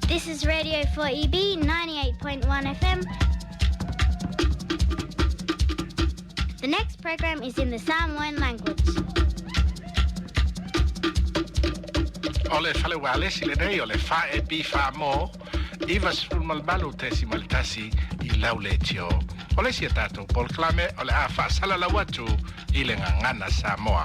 This is Radio 4EB 98.1 FM. The next program is in the Samoan language. O le fale ualesi lenei o le 4AB Samoa 98.1 i lau leitio. O le isi a tatou polokalame o le a faasalalau atu i le Gagana Samoa.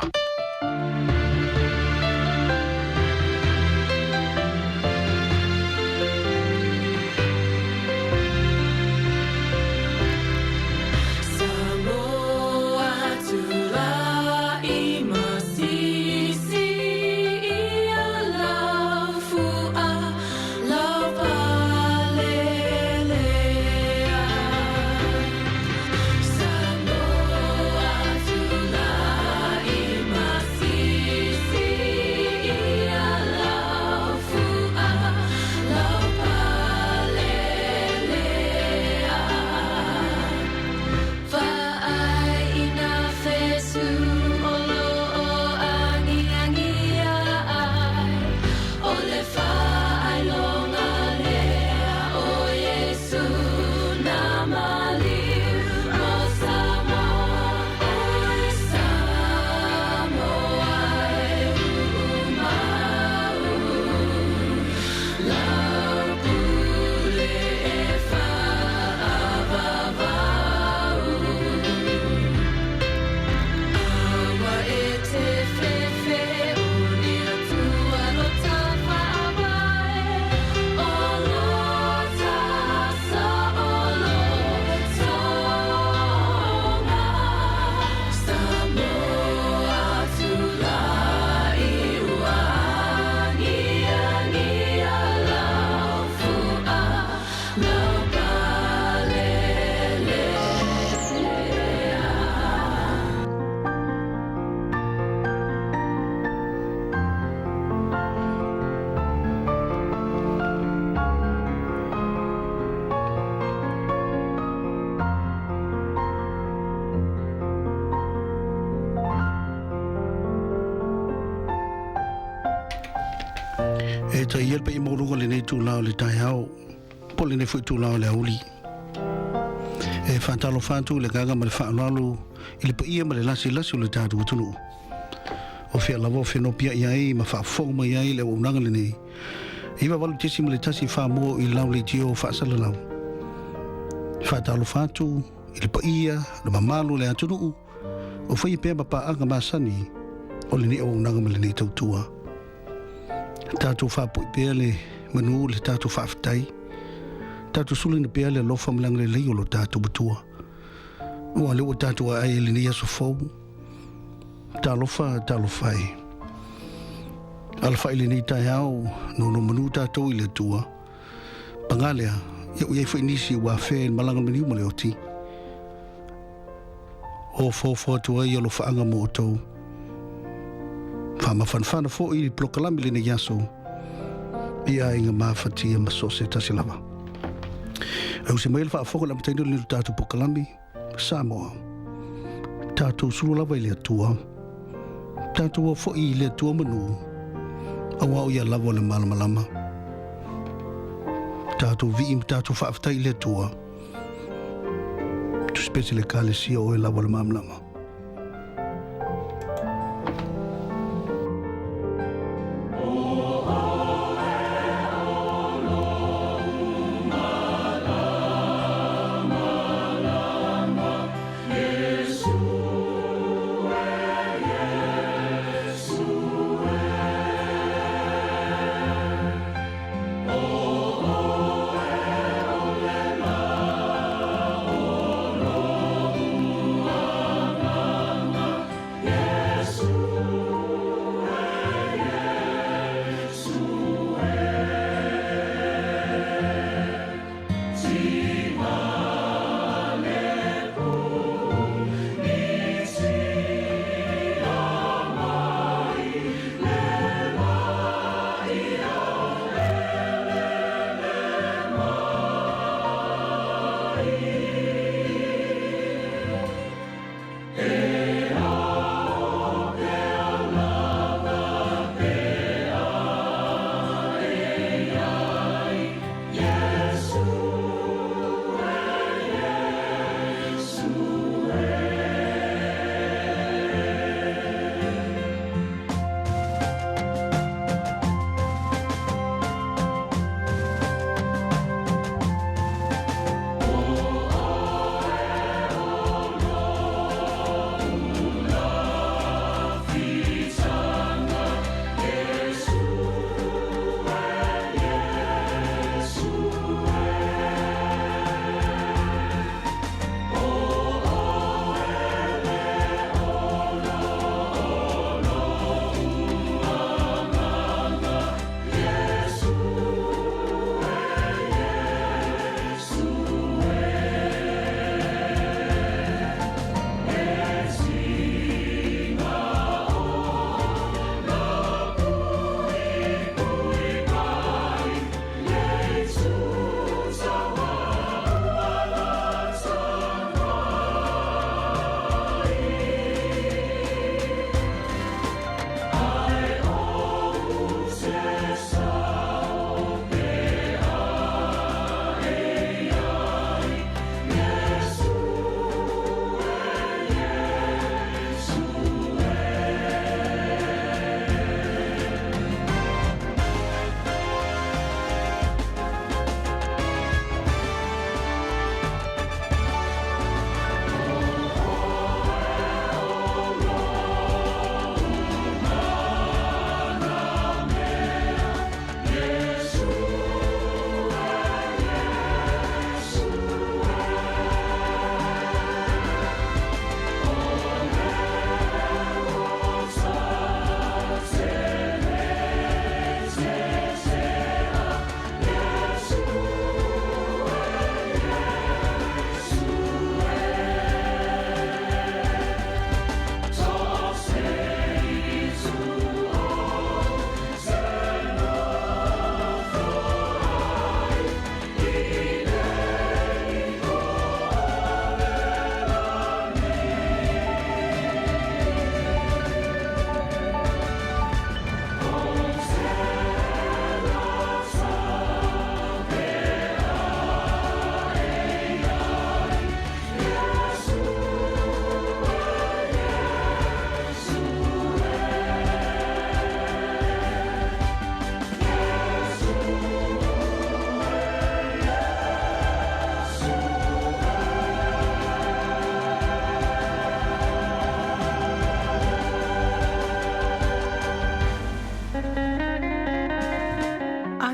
E tai ia le paia maualuga o lenei itula o le taeao, po o lenei foi itula o le aoauli. E faatalofa atu i le agaga ma le faaaloalo i le paia ma le lasilasi o le tatou atunuu. O fea lava o fenopiai ai ma faafofoga mai ai le auaunaga lenei, 98.1 Samoa i lau leitio faasalalau. Faatalofa atu i le paia, le mamalu o le atunuu, o faia pea ma paaga masani o lenei auaunaga ma lenei tautua. Tatou faapui pea le manu le tatou faafetai. Tatou sulaina pea le alofa ma le agalelei o lo tatou Matua. Ua lea ua tatou ae i lenei aso fou. Talofa, talofa e. Alafai lenei taeao, nono manu tatou i le Atua. Pagā lea, ia ua i ai foi nisi ua afea i le malaga maliu ma le oti. Ofoofo atu ai alofaaga mo outou. Faamafanafana foi i polokalame lenei aso i aiga mafatia ma so o se tasi lava. E use mai le faafofoga i le amataina o lenei tatou polokalame, Samoa. Tatou sulu lava i le Atua. Tatou o foi i le Atua manu, aua o ia lava o le malamalama. Tatou vii ma tatou faafetai i le Atua. Tusipese le Ekalesia o oe lava o le malamalama.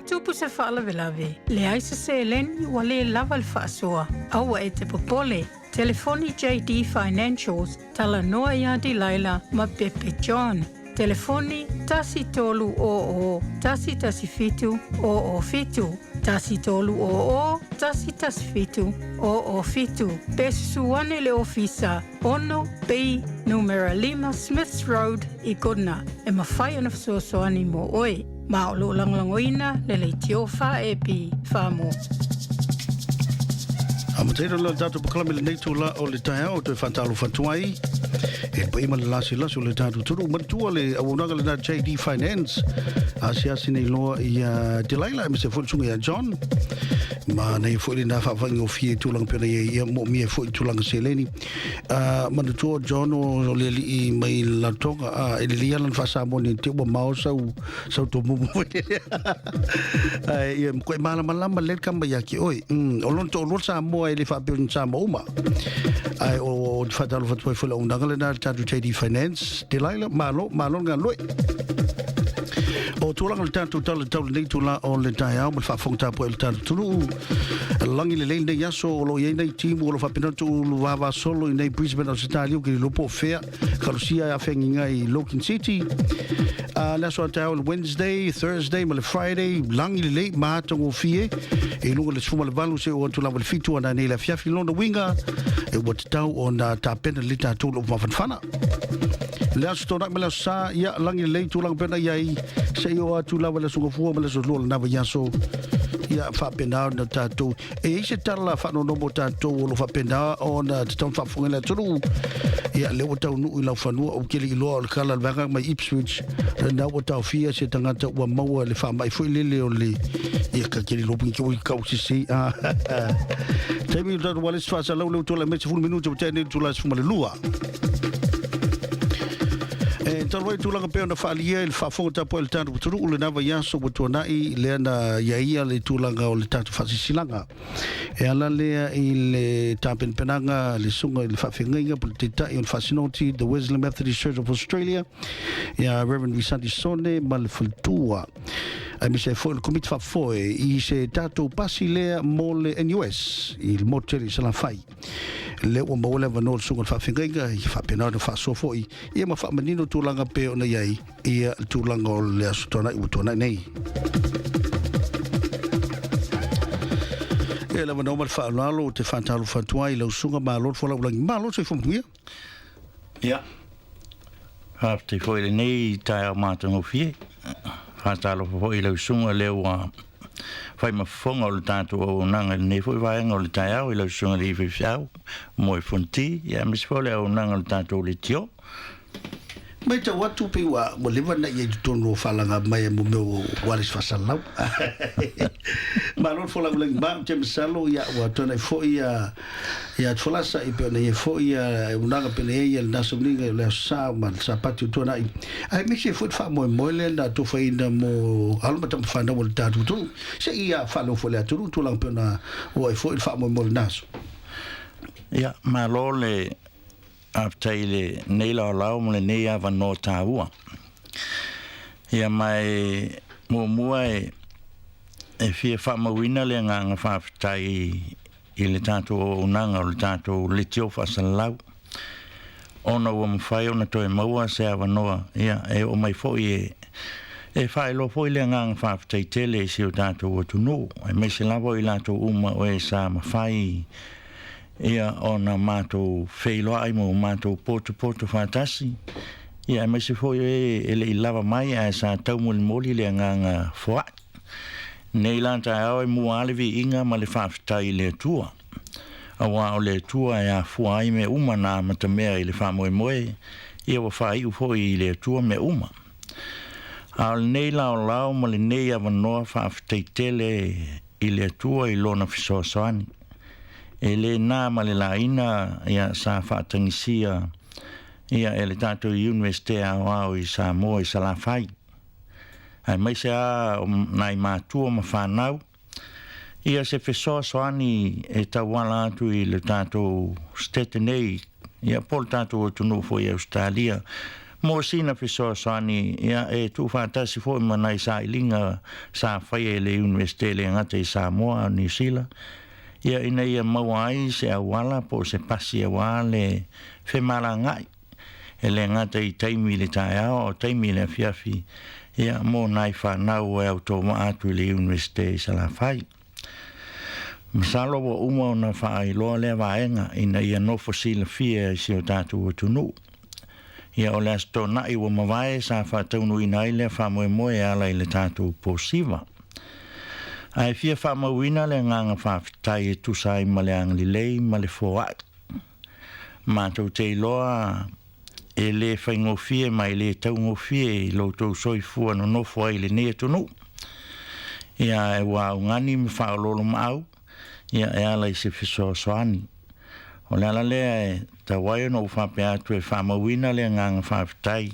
tupu se faalavelave, leai se seleni ua le lava le faasoa, aua e te popole. Telefoni JD Financials, talanoa iā Delilah ma Pepe John. Telefoni 1300 117 007, 1300 117 007. Pe susu ane i le ofisa 6B, numera 5 Smiths Road i Goodna e mafai ona fesoasoani mo oe. Ma o lo o lagolagoina le leitio 4AP Whāmō. Amataina loa le tatou polokalame i lenei itula o le taeao toe faatalofa atu ai e le paia ma le lasilasi o le tatou atunuu. Manatua le auaunaga lena JD Finance asiasi nei loa ia Delilah aemaise foi le susuga ia John ma nei foi lena faavaigofie i tulaga pei ona i ai ia moomia ai foi i tulaga seleni. Manatua o John o le alii mai Latoga, e lelei lava lana faa-Samoa nei te ua mao sau sau tomumu foi lele. Ae ia matua malamalama lelei le kama ia te oe. O lona toalua le Samoa e le faapea o ni Samoa uma. Ae o te faatalofa atu ai foi i le auaunaga lena a le tatou JD Finance. Delilah, malo, malo le galulue. O tulaga o le tatou tala tau lenei itula o le taeao ma le faafofoga tapuai o le tatou atunuu. Lagi lelei lenei aso o lo o i ai nei timu o lo o faapena ona tuuvava solo i nei Brisbane Ausetalia ou ke le iloa po o fea kalosia e afeagiga i Logan City. Le aso a taeao le Wednesday, Thursday ma le Friday, lagi lelei ma atagofie i luga le 18 seia oo atu lava i le 7 ana nei le afiafi. Lona uiga e ua tatau ona tapena lelei tatou i lou mafanafana. Le aso Toonai ma le aso Sa, ia lagi lelei tulaga pei ona i ai seia oo atu lava i le aso Gafua ma le aso Lua o lena vaiaso. Ia faapena ona tatou e i ai se tala faanoanoa mo tatou o lo o faapena ona tatau ona faafofoga i le atunuu. Ia lea ua taunuu i laufanua, ou te le i iloa o le tala a le vaega mai Ipswich, lena ua taofia se tagata ua maua le faamai foi lele o le ia ka te le iloa pe ni te oi kau sese. Taimi o le tatou wireless faasalau lea ua tulai mai 10 minute ua tea nei le itula e 12. E talu ai tulaga pei ona faaalia i le faafofoga tapuai a le tatou atunuu lena vaiaso ua tuanai lea na ia ia le tulaga o le tatou faasilasilaga. E ala lea i le tapenapenaga a le susuga i le faafeagaiga po o le Taitai o le Faasinoti The Wesley Methodist Church of Australia ia Reverend Visanti Sone ma le faletua aemaise ai foi o le Komiti Faafoe i se tatou pasi lea mo le NUS i le motu tele i Salafai. Lea ua maua le avanoa o le susuga i le faafeagaiga ia faapena ona faasoa foi ia ma faamanino tulaga pei ona i ai ia le tulaga o le Aso Toonai ua tuanai nei. Ia le avanoa ma le faaaloalo ou te faatalofa atu ai i lau susuga malo le folau lagi malo le soifua manuia. Ia, faafetai foi i lenei taeao matagofie. Faatalofa foi i lau susuga lea ua fai ma fofoga o le tatou auaunaga i lenei foi vaega o le taeao i lau susuga i le faifeau Moe Fonti, ia aemaise foi o le auaunaga o le tatou leitio. Matau atu pei ua ua leva ona i ai i totonu o faalaga mai a mo mea o wireless faasalalau. Malo le folau lagi ma ou te masalo ia ua tuanai foi ia ia Tufolasa i pei ona i ai foi ia auaunaga pei ona i ai ia lena sauniga o le Aso Sa ma le Sapati o tuanai aemaise ai foi le faamoemoe lea na atofaina mo alo ma tama fanau o le tatou atunuu. Se i faaleo foi i le atunuu tulaga pei ona oo ai foi le faamoemoe o lena aso. Ia, malo le faafetai i lenei laolao ma lenei avanoa taua. Ia ma e muamua e e fia faamauina le agaga faafetai i le tatou auaunaga o le tatou leitio faasalalau ona ua mafai ona toe maua se avanoa ia e oo mai foi e e faailoa foi le agaga faafetai tele i si o tatou atunuu aemaise lava o i latou uma o e sa mafai ia ona matou feiloai ma ua matou potopoto faatasi ia aemaise foi o e e le i lava mai ae sa taumolimoli le agaga foai. Nei la taeao e mua lava le viiga ma le faafetai i le Atua, aua o le Atua e afua ai mea uma na amatamea i le faamoemoe, ia ua faaiu foi i le Atua mea uma. A o lenei laolao ma lenei avanoa faafetai tele i le Atua i Lona fesoasoani, e le na ma le laina ia sa faatagisia ia e le tatou Iunivesite Aoao i Samoa i Salafai. aemaise lava o nai matua ma fanau, ia se fesoasoani e tauala atu i le tatou state nei, ia po o le tatou atunuu foi i Ausetalia. Mo sina fesoasoani, ia, e tuufaatasi foi ma nai sailiga sa faia i le Iunivesite e le gata i Samoa a o Niu Sila, ia, ina ia maua ai se auala po o se pasi auā le femalagaai, e le gata i taimi i le taeao a o taimi i le afiafi, ia, mo nai fanau e autovaa atu i le Iunivesite i Salafai. Masalo ua uma ona faailoa lea vaega ina ia nofo silafia i si o tatou atunuu. Ia o le Aso Toonai ua mavae sa faataunuuina ai lea faamoemoe e ala i le tatou posiva. Ae fia faamauina le agaga faafetai e tusa ai ma le agalelei ma le foai. Matou te iloa e le faigofie ma e le taugofie i lo outou soifua nonofo ai i lenei atunuu. Ia ae ua augani ma faaoloolomaau ia e ala i se fesoasoani. O le ala lea e tau ai ona ou faapea atu e faamauina le agaga faafetai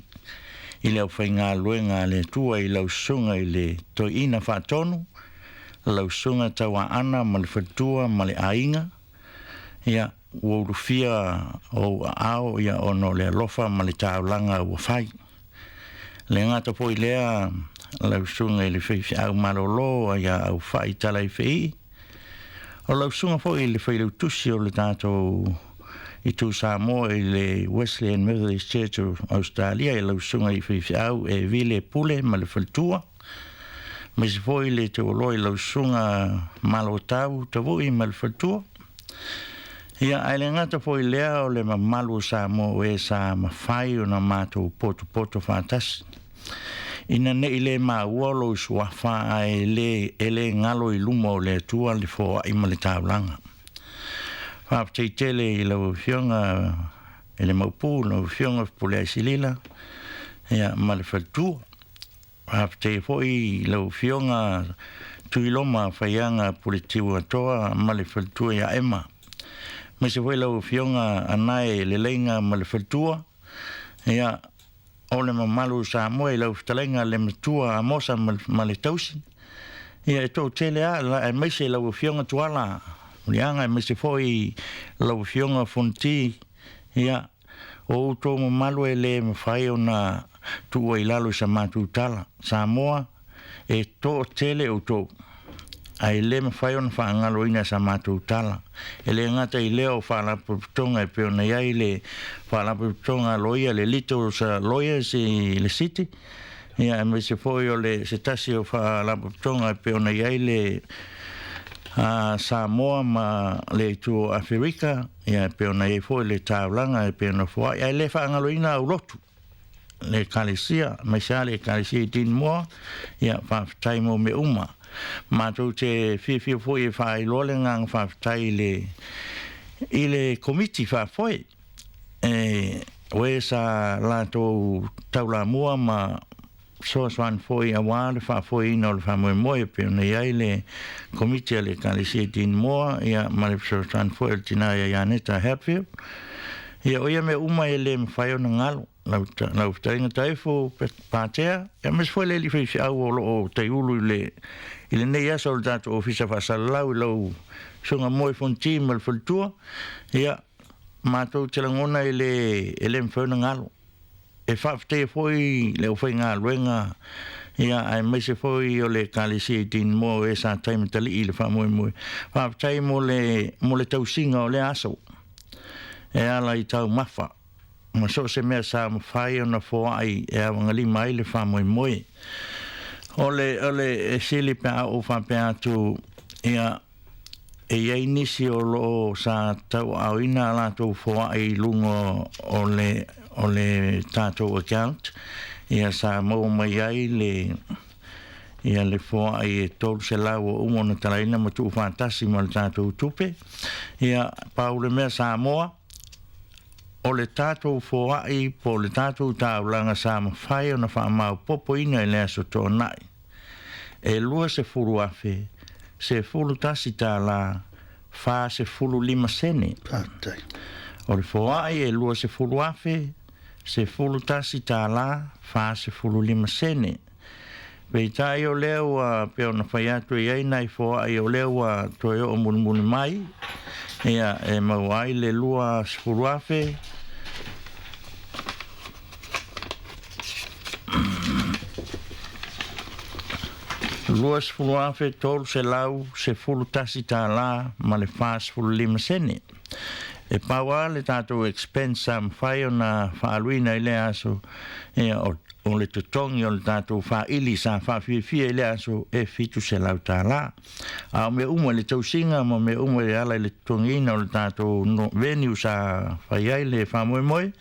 i le aufaigaluega a le Atua i lau susuga i le Toeaina Faatonu, lau susuga Tauaana ma le faletua ma le aiga, ia ua ulufia ou aao ia ona o le alofa ma le taulaga ua fai. Le gata foi lea lau susuga i le faifeau malolo ia Aufai Talaifeii, o lau susuga foi i le failautusi o le tatou Itu Samoa i le Wesleyan Methodist Church of Australia i lau susuga i faifeau e Vile Pule ma le faletua, aemaise foi le taualoa i lau susuga Malotau Tavui ma le faletua. Ia, ae le gata foi lea o le mamalu o Samoa o e sa mafai ona matou potopoto faatasi. Ina ne i le maua lou suafa ae le e le galo i luma o le Atua le foai ma le taulaga. Faafetai tele i lau Afioga e le Maopu, lau Afioga Fepuleaisilila, ia, ma le faletua. Faafetai foi i lau Afioga Tuiloma Faiaga Puletiu Atoa ma le faletua ia Emma. Aemaise foi lau Afioga Anae Leleiga ma le faletua. Ia, o le mamalu o Samoa i lau fetalaiga le matua Amosa ma le tausi. Ia, e toatele lava, aemaise lau Afioga Tuala Muliaga, aemaise foi lau Afioga Fonoti. Ia, O outou mamalu e le mafai ona tuua i lalo i sa matou tala. Samoa, e toatele outou, ae le mafai ona faagaloina sa matou tala. E le gata i lea o faalapotopotoga e pei ona i ai le Faalapotopotoga a Loia, le Little Lawyers i le City, ia aemaise foi o le se tasi o Faalapotopotoga e pei ona i ai le Samoa ma le itu o Aferika, ia e pei ona i ai foi le taulaga e pei ona foai, ae le faagaloina aulotu le Ekalesia, aemaise lava le Ekalesia i Dinmoa, ia faafetai mo mea uma. Matou te fiafia foi e faailoa le agaga faafetai i le i le Komiti Faafoe e o e sa latou taulamua ma fesoasoani foi aua le faafoeina o le faamoemoe e pei ona i ai le Komiti a le Ekalesia i Dinmoa, ia, ma le fesoasoani foi a le tina ia Ianeta Hatfield. Ia, o ia mea uma e le mafai ona galo. Lau, lau fetalaiga Taefo Patea, ia aemaise foi le alii faifeau o lo o taiulu i le, i lenei aso o le tatou Ofisa Faasalalau i lau Susuga Moe Fonoti ma le faletua, ia, matou te lagona e le, e le mafai ona galo. E faafetaia foi le aufaigaluega ia aemaise foi o le Ekalesia i Dinmoa o e sa taimatalii i le faamoemoe. Faafetai mo le mo le tausiga o lea aso e ala i taumafa ma so o se mea sa mafai ona foai e avagalima ai le faamoemoe. O le o le e sili pe a ou faapea atu ia E i ai nisi o lo o sa tauaaoina a latou foai i luga o le o le tatou account, ia sa maua mai ai le ia le foai e 300 ua uma ona talaina ma tuufaatasi ma le tatou tupe. Ia pau le mea Samoa, o le tatou foai po o le tatou taulaga sa mafai ona faamaopopoina i le Aso Toonai, e $20,011 45 sene. Faafetai. O le foai e $20,011 45 sene. Peitai o lea ua pei ona fai atu e i ai nai foai o lea ua toe oo mulimuli mai, ia e maua ai le 20,000. $20,311 ma le 45 sene. E pau lava le tatou expense sa mafai ona faaaluina i lea aso, ia, o, o le totogi o le tatou faaili sa faafiafia i lea aso e $700. A o mea uma i le tausiga ma mea uma e ala i le totogiina o le tatou no, venue sa fai ai le faamoemoe,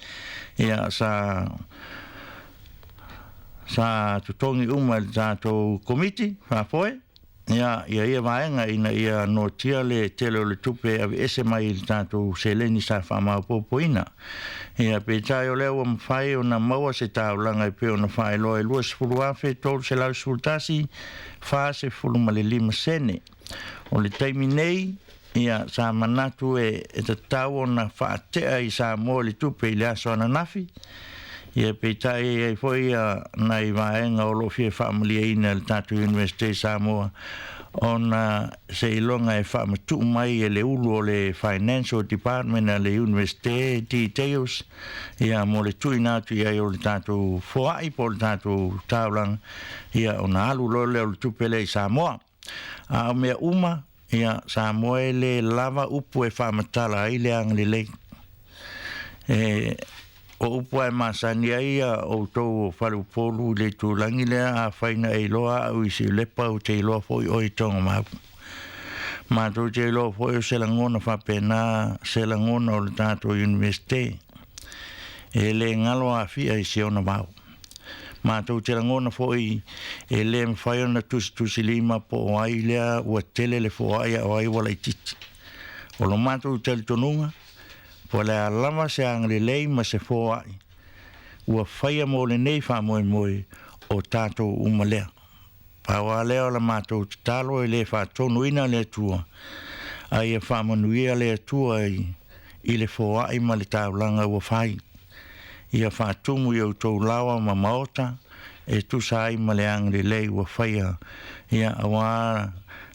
ia, sa sa totogi uma e le tatou komiti faafoe ia ia ia vaega ina ia noatia le tele o le tupe e aveese mai i le tatou seleni sa faamaopoopoina. Ia, peitai o lea ua mafai ona maua se taulaga e pei ona faailoa e 20,311 45 sene. O le taimi nei, ia, sa manatu e e tatau ona faatea i Samoa le tupe i le aso ananafi, ia peitai e i ai foi ia nai vaega o lo o fia faamalieina e le tatou Iunivesite i Samoa ona seiloga e faamatuu mai e le ulu o le Financial Department a le Iunivesite details ia mo le tuuina atu i ai o le tatou foai po o le tatou taulaga ia ona alu loa lea o le tupe lea i Samoa. A o mea uma, ia, Samoa e le lava upu e faamatala ai le agalelei. E, o upu lava e masani ai ia outou o Faleupolu i le itulagi lea, afai na e iloa au i Siulepa, ou te iloa foi oe i Togamau. Matou te iloa foi o se lagona faapena se lagona o le tatou Iunivesite. E le galo Afia i si ona vao. Matou te lagona foi e le mafai ona tusitusilima po o ai lea ua tele le foai a o ai ua laitiiti. O lo matou talitonuga, po o le a lava se agalelei ma se foai ua faia mo lenei faamoemoe, o tatou uma lea. Pau lava lea o la matou tatalo e le faatonuina le Atua, a ia faamanuia le Atua i, i le foai ma le taulaga ua fai. Ia faatumu i outou laoa ma maota e tusa ai ma le agalelei ua faia, ia, auā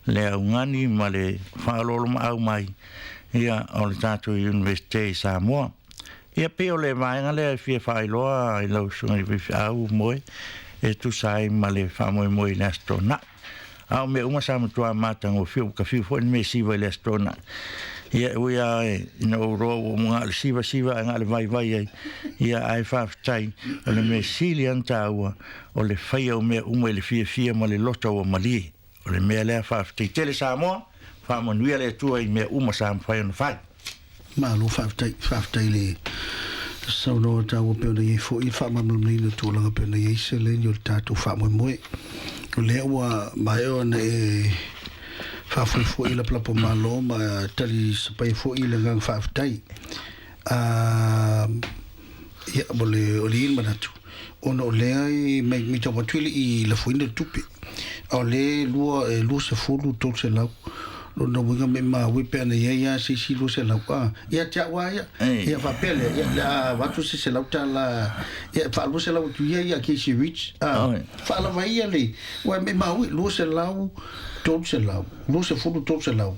le augani ma le faaoloolomaau mai, ia, o le tatou Iunivesite i Samoa. Ia pei o le vaega lea e fia faailoa i lau Susuga i le Faifeau Moe e tusa ai ma le faamoemoe i le Aso Toonai. A o mea uma sa matua matagofie, ua tafiu foi le mea siva i le Aso Toonai. Ia e ui lava ina ou iloa ua uma na o le sivasiva ae na o le vaivai ai, ia ae faafetai, o le mea sili lava ona taua, o le faia o mea uma i le fiafia ma le loto ua malie. O le mea lea faafetai tele Samoa, faamanuia le Atua i mea uma sa mafai ona fai. Malo faafetai, faafetai le saunoa taua pei ona i ai foi le faamalamalamaina o tulaga pei ona i ai seleni o le tatou faamoemoe. O lea ua maea ona e faafoefoe i lapalapa malo ma tali sapaia foi le agaga faafetai. A ia, o le, o le i le manatu, ona o lea e matau atu e le i lafoina le tupe. A o lea e lua, e 20, 300, lona uiga me maui pe ana i ai lava se isi 200, a, ia te au lava ia, ia faapea lea, ia, o le a avatu se $100, ia, faa-200 atu ia ia Casey Rich, a, faalava ia le, aua e maumau e 200, 300, 20, 300.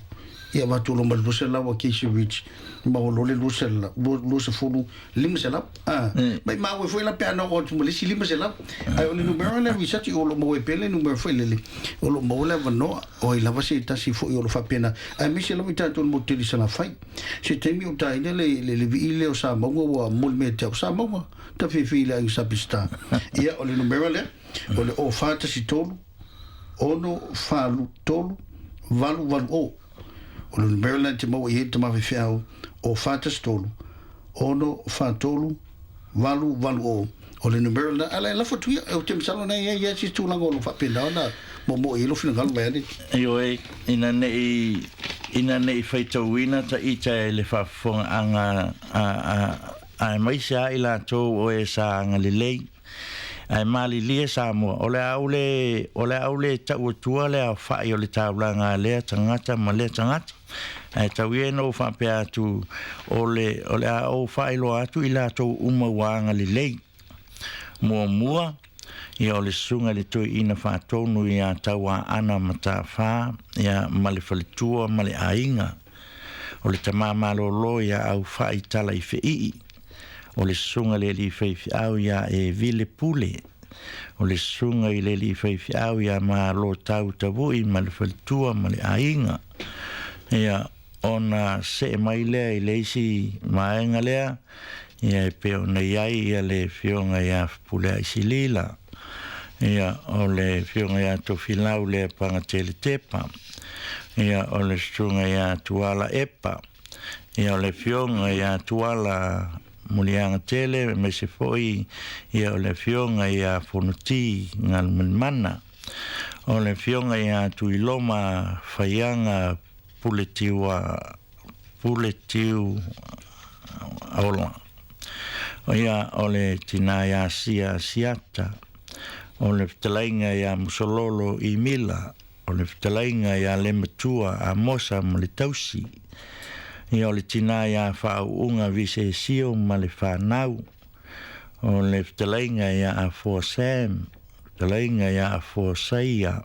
Ia avatu loa ma le 200 a Casey Rich, maua loa le 200, 20, 500. Ah, maimau ai foi la pe ana oo atu ma le isi 500. Ae o le numera lea research o lo o maua ai pea le numera foi lele, o lo o maua le avanoa, o ai lava se tasi foi o lo o faapena, aemaise lava i tatou i le motu tele i Salafai. Se taimi o taina le, le, le vii lea o Samauga ua momoli mai ia te au, Samauga, tafefe i le aiga sa Peseta. Ia, o le numera lea, o le 0413 6 4 3 8 8 0. O le numera lena e te maua i ai le tama faifeau, 04 13 6 4 3 8 8 0. O le numera lena, a la e lafo atu ia, ou te masalo na e i ai lava se tulaga o lo o faapena ona moomoo i ai lou finagalo vaeane. Ioe, ina ne i, ina ne i faitauina ta ita e le faafofogaaga a, a, aemaise lava i latou o e sa agalelei. Ae malilie Samoa, o le a ou le, o le a ou le tau atua le aofai o le taulaga a lea tagata ma lea tagata. Ae tau ia ina ou faapea atu, o le, o le a ou faailoa atu i latou uma ua agalelei. Muamua, ia o le Susuga i le Toeaina Faatonu ia Tauaana Mataafa, ia, ma le faletua ma le aiga. O le tama malolo ia Aufai Talaifeii. O le susuga le alii faifeau ia Evile Pule. O le susuga i le alii faifeau ia Malo Tau Tavui ma le faletua ma le aiga. Ia, ona see mai lea i le isi vaega lea, ia e pei ona i ai ia le Afioga ia Fepuleai Silila, ia o le Afioga ia Tofilau Leapagatele Tepa, ia o le Susuga ia Tuala Epa, ia o le Afioga ia Tuala Muliagatele, aemaise foi ia o le Afioga ia Fonoti Galumalemana, o le Afioga ia Tuiloma Faiaga Puletiua Puletiu Ola, ia o le Tina ia Sia Siata, o le Fetalaiga ia Musololo Imila, o le Fetalaiga ia Lematua Amosa ma le tausi, ia o le Tina ia Faauuga Visesio ma le fanau, o le Fetalaiga ia Afoa Sam, Fetalaiga ia Afoa Saia,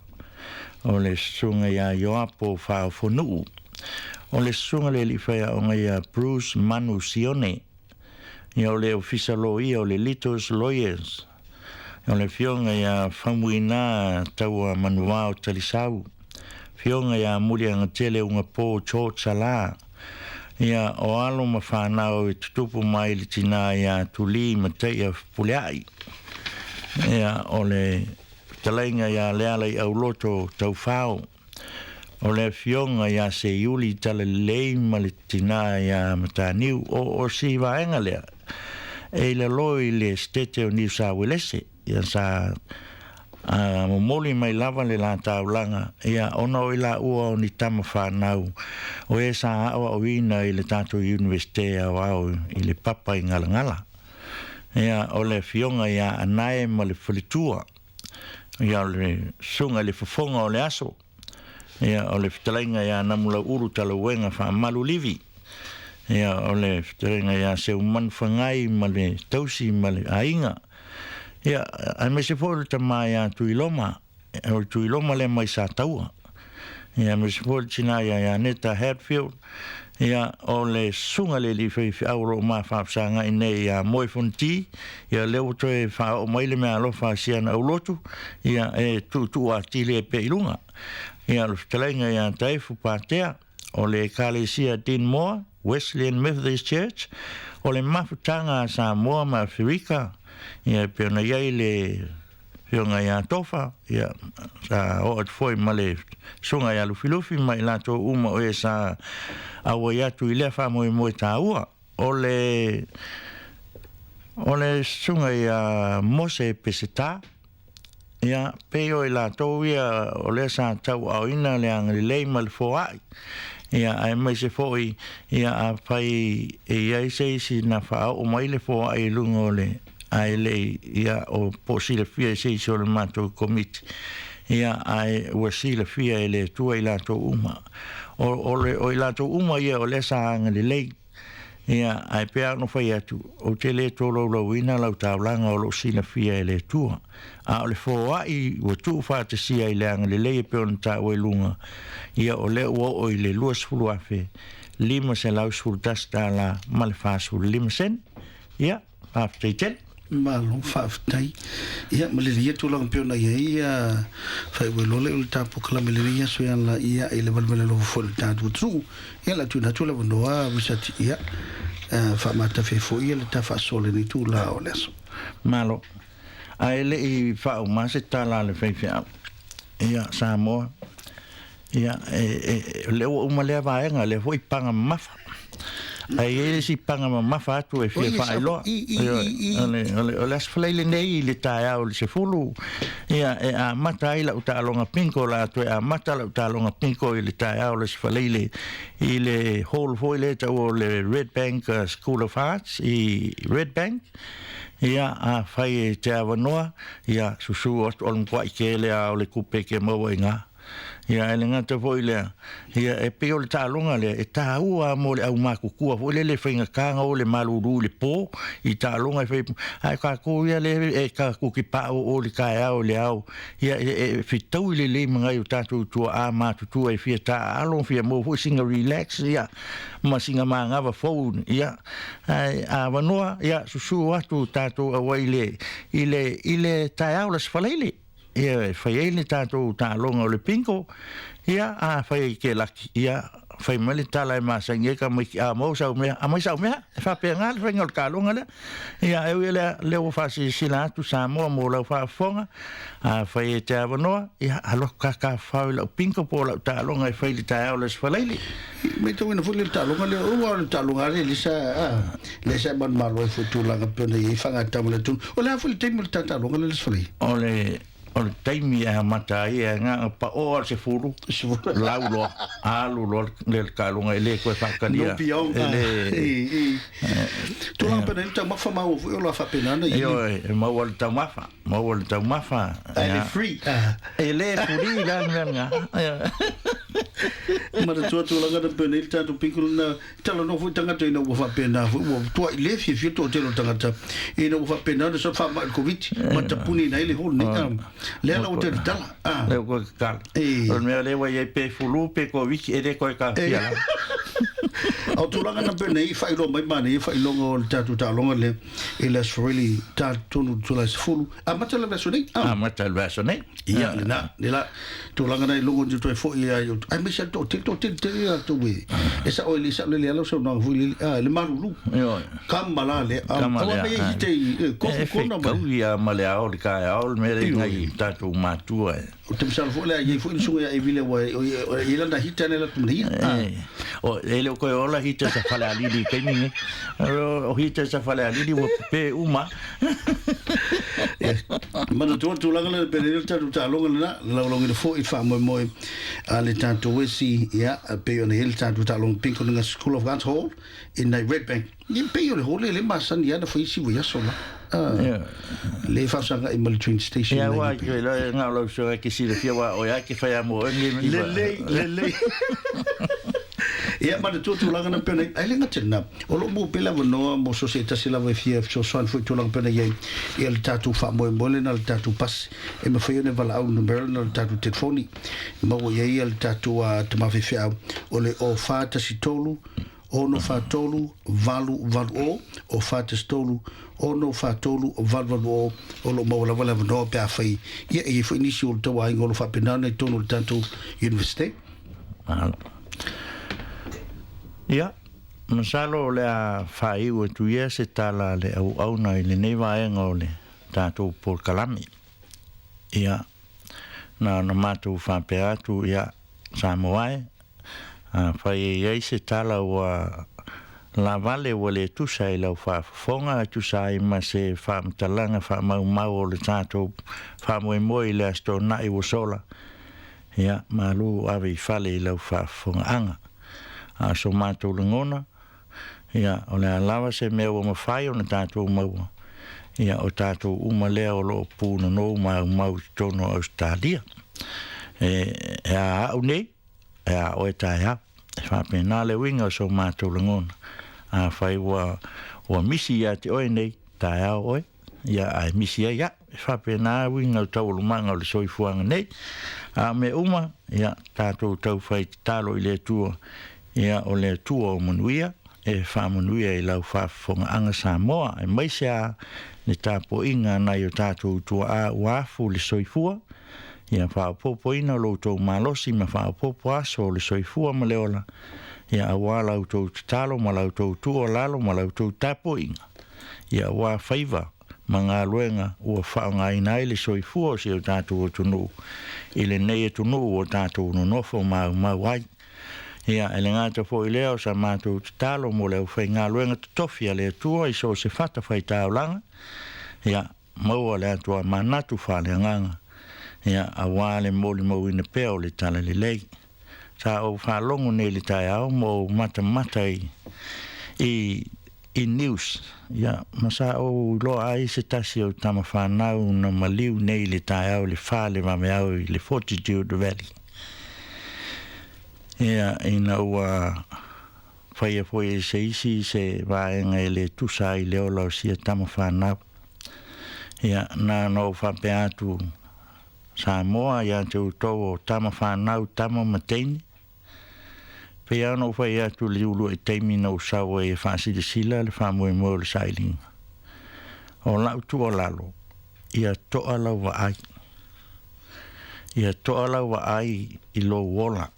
o le Susuga ia Ioapo Faaofonuu, o le Susuga le alii faiaoga ia Bruce Manu Sione, ia o le Ofisa Loia o le Litos Lawyers, o le Afioga ia Faumuina Taua Manuvao Talisau, Afioga ia Muliagatele Ugapo George Sala, ia o alo ma fanau e tutupu mai le tina ia Tuli Mataia Fepuleai, ia o le Fetalaiga ia Leala i Auloto Taufao, o le Afioga ia Seiuli Talalelei ma le tina ia Mataniu, o si vaega lea e i lalo i le Setete o Niu Sa Uelese, ia sa momoli mai lava le la taulaga, ia ona o i laua o ni tama fanau o e sa aoaoina i le tatou Iunivesite Aoao i le papa i Galagala. Ia o le Afioga ia Anae ma le faletua, ia o le susuga i le fofoga o le aso, ia o le fetalaiga ia Namulauulu Talauega Faamalu Livi, ia o le fetalaiga ia Seumanu Fagai ma le tausi ma le aiga, ia aemaise foi o le tama ia Tuiloma, o le Tuiloma lea mai Sataua, ia aemaise foi o le tina ia Ianeta Hatfield, ia o le susuga i le alii faifeau o lo o ma faafesagai nei ia Moe Fonoti, ia lea ua toe faaoo mai le meaalofa a Siana Aulotu, ia e tuutuu atili ai pea i luga. Ia o le fetalaiga ia Taefu Patea, o le Ekalesia Dinmore Wesleyan Methodist Church, o le mafutaga a Samoa ma Aferika, ia e pei ona i ai le Afioga ia Tofa, ia, sa oo atu foi ma le susuga ia Lufilufi ma i latou uma o e sa auai atu i lea faamoemoe taua. O le, o le susuga ia Mose Peseta, ia, pei o i latou ia o lea sa tauaaoina le agalelei ma le foai, ia, aemaise foi, ia, afai e i ai se isi na faaoo mai le foai i luga o le ae le i, ia, o po o silafia e se isi o le matou komiti, ia, ae ua silafia e le Atua i latou uma. O, o, le, o i latou uma ia o lea sa agalelei. Ia, ae pei lava ona fai atu, ou te le tolaulauina lau taulaga o lo o silafia e le Atua. A o le foai ua tuufaatasia i le agalelei e pei ona taua i luga, ia, o lea ua oo i le $20,511 ma le 45 sene. Ia, Faafetai tele. Malo faafetai. Ia ma lelei tulaga pei ona i ai ia faaiu ai loa lea o le ta polokalame i lenei aso e ala ia i le valevale alofa foi o le tatou atunuu. Ia o le a tuuina atu le avanoa Risati ia faamatafe ai foi le ta faasoa i lenei itula o le aso. Malo. Ae le i faauma se tala a le faifeau. Ia, Samoa, ia, e, e, lea ua uma lea vaega, lea foi paga mamafa. Ae i ai le isi paga mamafa atu e fia faailoa. O le, o le, o le Aso Faraile nei i le taeao i le 10, ia, e amata ai lau taaloga bingo, o le a toe amata lau taaloga bingo i le taeao o le Aso Faraile i le hall foi lea e taua o le Red Bank School of Arts i Red Bank. Ia, afai e te avanoa, ia, susu atu o le matuai tele lava o le tupe e te maua i ina. Ia, ae le gata foi i lea, ia, e pei o le taaloga lea, e taua lava mo le aumatutua foi lele e faigata ona o le malulu i le po i taaloga e fai, ae tatou ia lea e tatou te paoo i le taeao i le ao, ia, e fetaui lelei ma nai o tatou tuaa matutua e fia taaalo, fia maua foi sina relax, ia, ma sina manava fou, ia, ae a avanoa, ia, susu atu tatou auai i le, i le, i le taeao o le Aso Faraile. Ia, e fai ai le tatou taaloga o le bingo, ia, a fai ai ke laki, ia, fai mai le tala e masani ai tamaiti, a maua sau mea, aumai sau mea. E faapena le faiga o le taaloga lea. Ia, e ui i lea, lea ua faasilasila atu Samoa mo lau faafofoga, a fai e te avanoa, ia, alu atu ta tafafao i lau bingo po o lau taaloga e fai i le taeao o le Aso Faraile. Matauina foi le taaloga lea, aua o le taaloga lea le sa, a, lea sa e manumalo ai foi i tulaga pei ona i ai faagatau ma le atunuu. O le a foi le taimi o le ta taaloga lea le Aso Faraile? O le, o le taimi e amata ai e agaga pao lava le sefulu, lau loa, alu loa le taaloga e le toe faatalia. No piau, E le, e, e. Tulaga pei ona i ai le taumafa maua foi o lo o faapena ona i ai. Ioe, e maua le taumafa, maua le taumafa. Ae le free. E le free la le mea lena. Manatua tulaga na pei ona i ai le tatou bingo lena, Talanoa foi tagata ina ua faapena foi, ua tuai le fiafia le toatele o tagata ina ua faapena ona sau faamai le Koviti ma tapuni ai le hall nei. Lea la ua toe tatala. Lea ua toe tatala. O le mea lea ua i ai pe flu pe Koviti e le toe taofia lava. O tulaga na pei ona i ai faailoa mai manaia faailoga o le tatou taaloga lea i le Aso Faraile ta tonu i le Tulae 10. Amata le vaiaso nei. Amata le vaiaso nei. Ia, lena, le la, tulaga na i luga o te toe foi ai, ai mai se toatele, toatele tele latou e, e sao e le sao le le ala o saunoaga foi le, le malulu. Kama la lea, Kama aua lea, mea i te i, kofu E kona ma. fetaui ia ma le ao le taeao le mea lea nai tatou matua e. O te masalo foi lea, i ai foi le susuga ia Evile ua, i lana hita lea latou mana ia. O, e le o toe ola hita sa Falealili i taimi nei. O hita sa Falealili ua pepe uma. Manatua le tulaga lea pe le tatou taaloga lena, laulauina foi le faamoemoe a le tatou esi, ia, pei ona i ai le tatou taaloga Pinconninga School of Arts Hall in Redbank. Ia pei o le hall le masani lava na fai isi vaiaso la. Le faafesagai ma le train station. Ia ua ke le ngā lau sura ke silafia wa o ia ke whai a mo ngi mi. Lelei, lelei. Ia manatua tulaga na pei ona ai le gata lena. O lo o maua pea le avanoa mo so se tasi lava e fia fesoasoani foi i tulaga pei ona i ai ia le tatou faamoemoe lena le tatou pasi e mafai ona e valaau numera lena o le tatou telefoni e maua i ai ia le tatou tama faifeau o le 0413 643 880 0413 643 880 o lo o maua lava le avanoa pe afai ia e i ai foi nisi o le tauaiga o lo o faapena ona i totonu o le tatou Universite. Ia, masalo o le a faaiu atu ia se tala a le auauna i lenei vaega o le tatou polokalame. Ia, na ona matou faapea atu, ia, Samoa e, afai e i ai se tala ua lavale ua le tusa i lau faafofoga e tusa ai ma se faamatalaga faamaumau o le tatou faamoemoe i le Aso Toonai ua sola, ia, malu ave i fale i lau faafofogaaga. A o so matou lagona, ia, o le a lava se mea ua mafai ona tatou maua, ia, o tatou uma lea o lo o punonou maumau i totonu o Ausetalia. E, e a au nei, e a oe taeao. E faapena le uiga o so matou lagona. Afai ua, ua misi ia te oe nei, taeao oe, ia ae misi ai au. E faapena uiga o taualumaga o le soifuaga nei. A o mea uma, ia, tatou taufai tatalo i le Atua, ia, o le Atua o manuia, e faamanuia i lau faafofogaaga Samoa, aemaise a le tapuaiga a nai o tatou tuaa ua afu le soifua, ia faaopoopoina lo outou malosi ma faaopoopo aso o le soifua ma le ola, ia auā la outou tatalo ma la outou tuualalo ma la outou tapuaiga, ia auā faiva ma galuega ua faaaogaina ai le soifua o si o tatou atunuu i lenei atunuu ua tatou nonofo maumau ai. Ia, e le gata foi lea o sa matou tatalo mo le aufaigaluega totofi a le Atua i so o se fatafaitaulaga, ia, maua le atoamanatu faaleagaga, ia, auā le molimauina pea o le Talalelei. Sa ou faalogo nei i le taeao ma ou matamata i, i, i news, ia, ma sa ou iloa ai se tasi o tama fanau na maliu nei i le taeao i le fa le vaveao i le Fortitude Valley. Ia, ina ua faia foi e se isi se vaega e lē tusa ai le ola o sia tama fanau. Ia, na ona ou faapea atu Samoa iā te outou o tama fanau, tama ma teine, pei lava ona ou fai atu i le uluai taimi na ou sau ai e faasilasila le faamoemoe o le sailiga. O la'u tuualalo, ia to'a lau vaai. Ia to'a lau vaai i lou ola,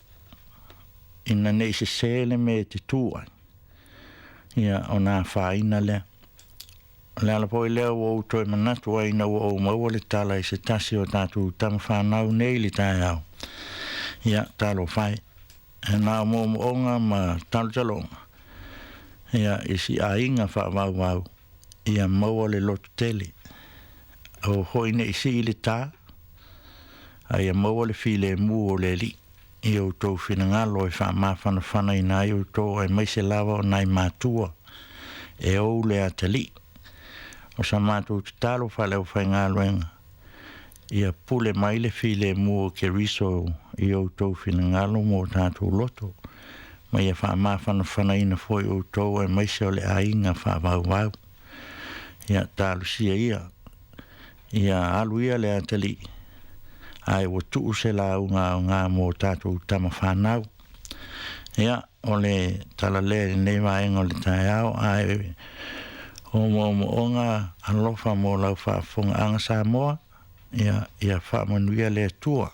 ina ne i sesē le mea e te tū ai, ia ona afaina lea. O le ala foi lea ua ou toe manatu ai ina ua ou maua le tala i se tasi o tatou tama fanau nei i le taeao, ia, talofa e, e na o moomooga ma talotaloga, ia, i si aiga faavauvau, ia maua le loto tele. Aua foi ne i sii le tā, a ia maua le filemu o le Alii i outou finagalo e faamafanafanaina ai outou aemaise lava o nai matua e ou le atalii. O sa matou tatalo faaleaufaigaluega, ia pule mai le filemu o Keriso i outou finagalo ma o tatou loto, ma ia faamafanafanaina foi outou aemaise o le aiga faavauvau. Ia talosia ia, ia alu ia le atalii, ae ua tuu se lauga aoga mo tatou tama fanau. Ia, o le tala lea i lenei vaega o le taeao, ae o moomooga alofa mo lau faafofogaaga Samoa, ia, ia faamanuia le Atua.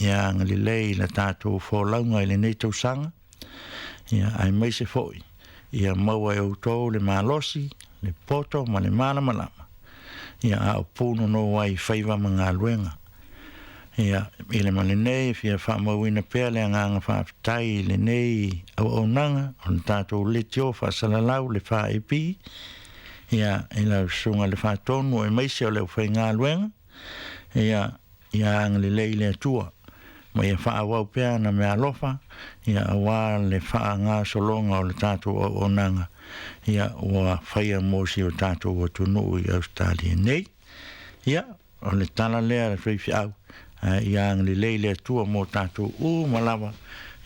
Ia agalelei i la tatou folauga i lenei tausaga, ia, aemaise foi ia maua e outou le malosi, le poto ma le malamalama, ia, a o punonou ai i faiva ma galuega. Ia, i le ma lenei, e fia faamauina pea le agaga faafetai i lenei auaunaga o le tatou leitio faasalalau le 4AP, ia, i lau Susuga i le Faatonu aemaise o le aufaigaluega, ia, ia agalelei le Atua ma ia faaauau pea ana meaalofa, ia, aua le faagasologa o le tatou auaunaga, ia, ua faia mo si o tatou atunuu i Ausetalia nei. Ia, o le tala lea a le faifeau, ae ia agalelei le Atua mo tatou uma lava,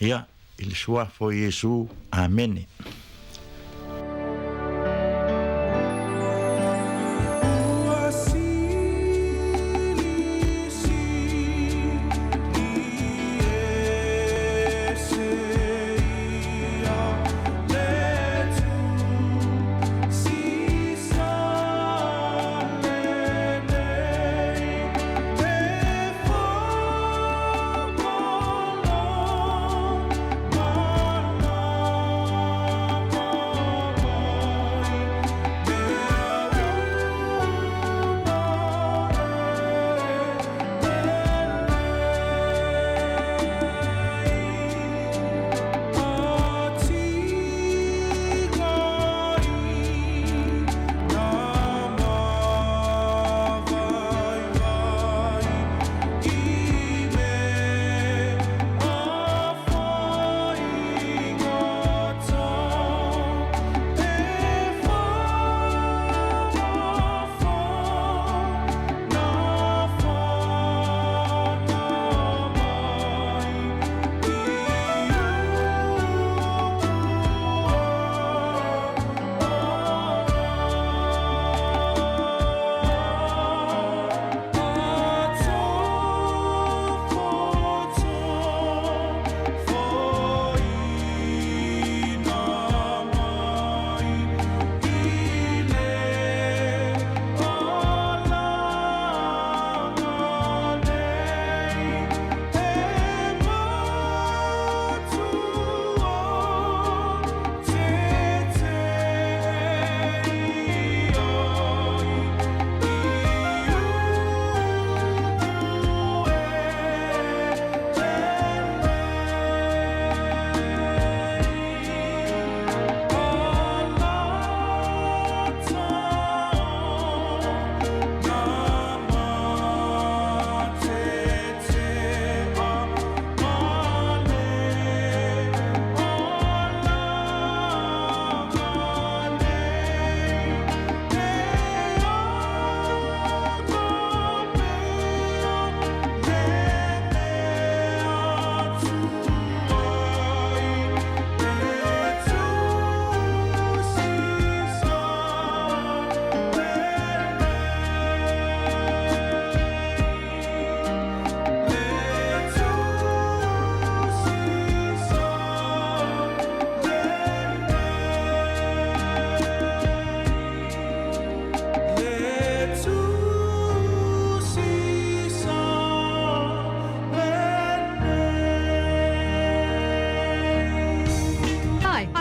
ia, i le suafa o Iesu. Amene.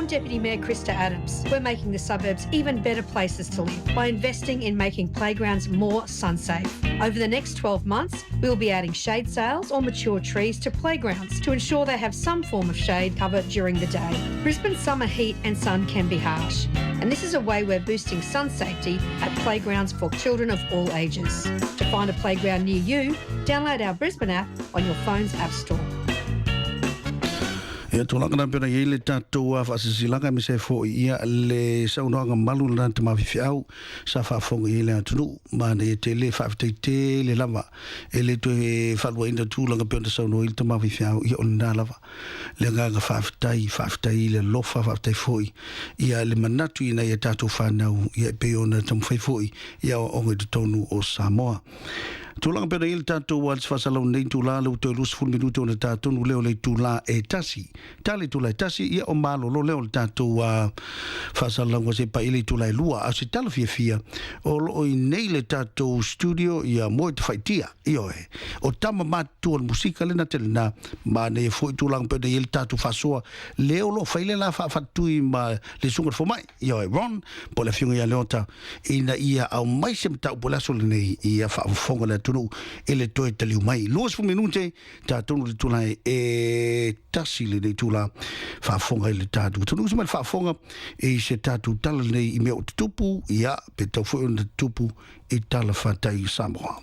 Deputy Mayor Krista Adams. We're making the suburbs even better places to live by investing in making playgrounds more sun safe. Over the next 12 months, we will be adding shade sails or mature trees to playgrounds to ensure they have some form of shade cover during the day. Brisbane's summer heat and sun can be harsh, and this is a way we're boosting sun safety at playgrounds for children of all ages. To find a playground near you, download our Brisbane app on your phone's app store. Ia tulaga na pena i le tatou faasisilaga me se fo'i ia le saunoaga malu lena tama faifeau sa faafofoga i le atunuu ma na ia tele faafetai tele lava e le toe faaluaina tulaga pei ona saunoa i le tama faifeau ia o lena lava le agaga faafetai faafetai i le alofa faafetai foi ia le manatu ina ia tatou fanau ia e pei ona taumafai foi i aoaoga i totonu o Samoa. Tulaga pei ona i ai le tatou a le faasalau nei itula le ua toe 20 minute ona ta tonu lea o le itula e tasi. Ta le itula e tasi, ia o malolo lea o le tatou a faasalalauga se i paia le itula e lua. A o se tala fiafia, o loo i nei le tatou studio ia Moe Tafaitia, ioe, o tama matutua o le musika lena tele na manaia foi tulaga pei ona i ai le tatou faasoa lea o loo fai le la faafatui ma le susuga i le fomai. Ioe, Ron, po o le Afioga ia Leota, ina ia aumai se mataupu o le aso lenei ia faafofoga le atunuu i le toe taliu mai. 20 minute, tatou le tula e tasi lenei tula faafofoga ai le tatou atunuu. Se mai le faafofoga i se tatou tala lenei i mea o tutupu, ia, pe tau foi ona tutupu i tala fatai i Samoa.